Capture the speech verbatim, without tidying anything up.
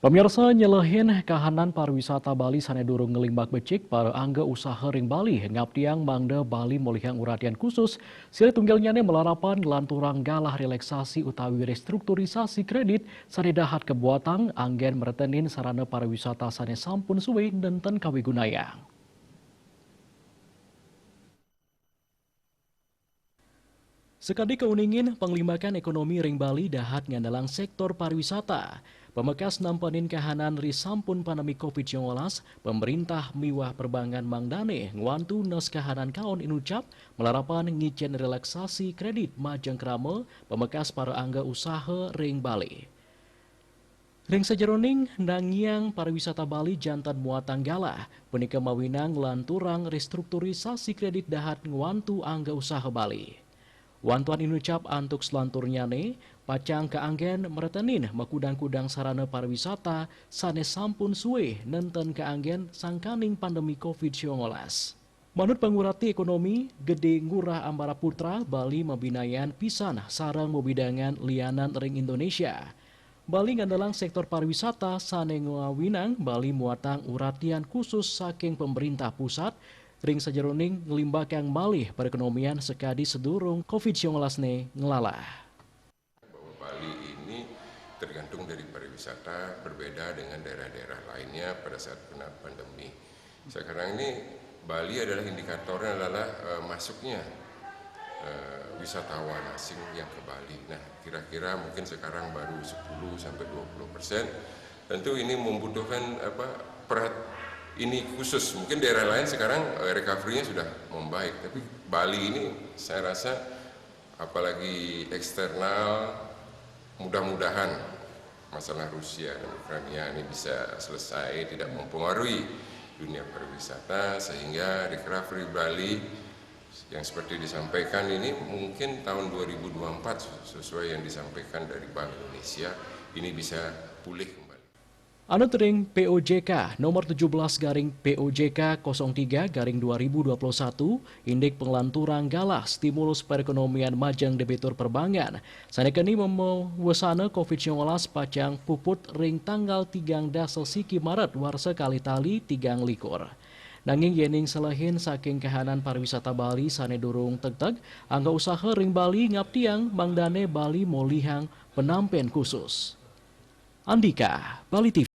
Pemirsa, nyelehin kahanan pariwisata Bali sane durung nglimbak becik, para angga usaha ring Bali ngaptiang mangda Bali molihang uratian khusus. Silih tunggilnyane malarapan nglanturang galah relaksasi utawi restrukturisasi kredit sane dahat kabuatang anggen mretenin sarana pariwisata sane sampun suwe nenten kawigunayang. Sakadi kauningin, panglimbakan ekonomi ring Bali dahat ngandelang sektor pariwisata. Pamekas nampenin kahanan ri sampun pandemi covid sembilan belas, pemerintah miwah perbankan mangdane ngwantu nes kahanan kaon inucap malarapan ngicen relaksasi kredit majeng krama pamekas para angga usaha ring Bali. Ring sajeroning nangiang pariwisata Bali janten muatang galah, punika mawinang nglanturang restrukturisasi kredit dahat ngwantu angga usaha Bali. Wantuan inucap antuk selanturnyane, pacang kaanggen mretenin makudang-kudang sarana pariwisata sane sampun suwe nenten kaanggen sangkaning pandemi covid sembilan belas. Manut pangurati ekonomi, Gede Ngurah Ambara Putra, Bali mabinayan pisan sareng wewidangan lianan ring Indonesia. Bali ngandelang sektor pariwisata sane ngawinang Bali muatang uratian khusus saking pemerintah pusat ring sajeroning nglimbakang malih perekonomian sakadi sedurung covid sembilan belas ne nglalah. Bahwa Bali ini tergantung dari pariwisata, berbeda dengan daerah-daerah lainnya pada saat kena pandemi. Sekarang ini Bali adalah indikatornya adalah eh, masuknya eh, wisatawan asing yang ke Bali. Nah, kira-kira mungkin sekarang baru sepuluh sampai dua puluh persen. Tentu ini membutuhkan apa perhat ini khusus. Mungkin daerah lain sekarang eh, recovery-nya sudah membaik, tapi Bali ini saya rasa apalagi eksternal, mudah-mudahan masalah Rusia dan Ukraina ini bisa selesai, tidak mempengaruhi dunia pariwisata, sehingga recovery Bali yang seperti disampaikan ini mungkin tahun dua ribu dua puluh empat sesuai yang disampaikan dari Bank Indonesia ini bisa pulih kembali. Anut ring P O J K nomor tujuh belas garing P O J K kosong tiga garing dua ribu dua puluh satu, indik panglanturang galah stimulus perekonomian majeng debitur perbankan. Sane keni mawesana covid sembilan belas pacang puput ring tanggal tigang dasa siki Maret warsa kalih tali tigang likur. Nanging yening selehin saking kahanan pariwisata Bali sane durung tegteg, angga usaha ring Bali ngaptiang mangdane Bali molihang penampen khusus. Andika, Bali T V.